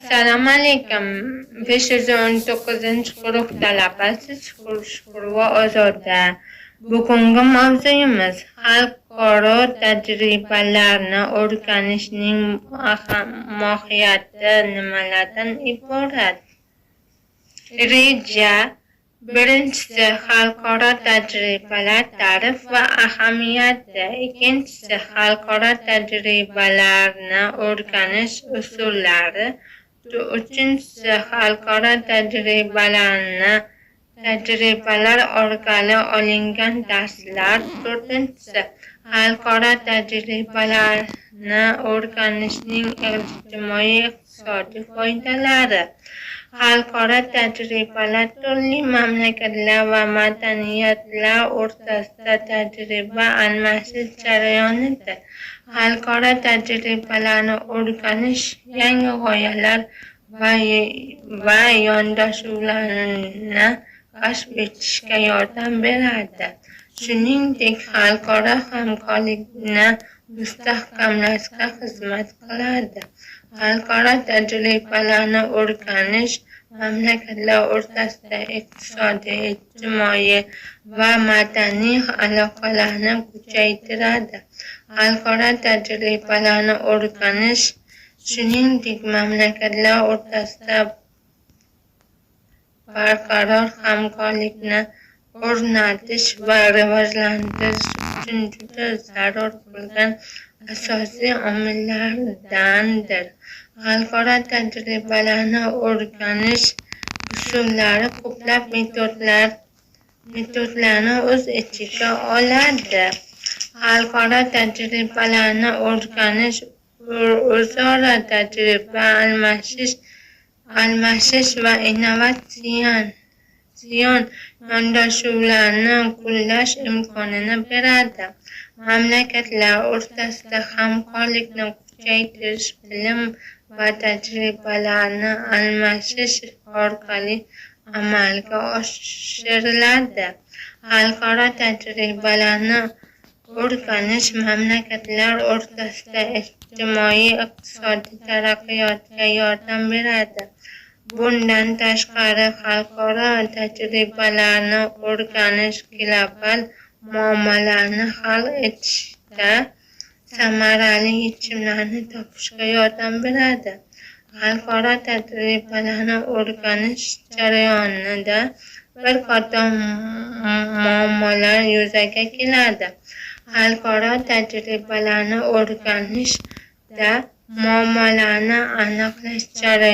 Assalomu alaykum. 519-guruh talabasi Shukrova Ozoda. Bugungi mavzuyimiz xalqaro tajribalarni o'rganishning mohiyati nimalardan iborat? Reja. Birinchisi, xalqaro tajribalar ta'rif va ahamiyati. Ikkinchisi, xalqaro tajribalarni o'rganish usullari. Uchinchisi, xalqaro tajribalar orqali olingan darslar. To'rtinchisi, xalqaro tajribalarni o'rganishning ijtimoiy-iqtisodiy foydalari. Xalqaro tajribalar turli mamlakatlar va madaniyatlar o'rtasida tajriba almashish jarayonidir. Xalqaro tajribalarni o'rganish yangi g'oyalar va yondashuvlarni kashf etishga yordam beradi. Shuningdek, xalqaro hamkorlikni mustahkamlashga xizmat qiladi. Xalqaro tajribalarni o'rganish mamlakatlar o'rtasida iqtisodiy, ijtimoiy va madaniy aloqalarni kuchaytiradi. Xalqaro tajribalarni o'rganish, shuningdek, mamlakatlar o'rtasida barqaror hamkorlikni o'rnatish va rivojlantirish uchun juda zarur bo'lgan asosiy omillardandir. Xalqaro tajribalarni o'rganish usullari ko'plab metodlarni o'z ichiga oladi. Xalqaro tajribalarni o'rganish o'zaro tajriba almashish va innovatsion yondashuvlarni qo'llash imkonini beradi. Mamlakatlar o'rtasida hamkorlikni kuchaytirish, bilim va tajribalarni almashish orqali amalga oshiriladi. Xalqaro tajribalarni o'rganish mamlakatlar o'rtasida ijtimoiy-iqtisodiy taraqqiyotga yordam beradi. Bundan tashqari, xalqaro tajribalarni o'rganish global muammolarni hal etishda samarali yechimlarni topishga yordam beradi. Xalqaro tajribalarni o'rganish jarayonida bir qator muammolar yuzaga keladi. Xalqaro tajribalarni o'rganishda muammolarni aniqlash jarayoni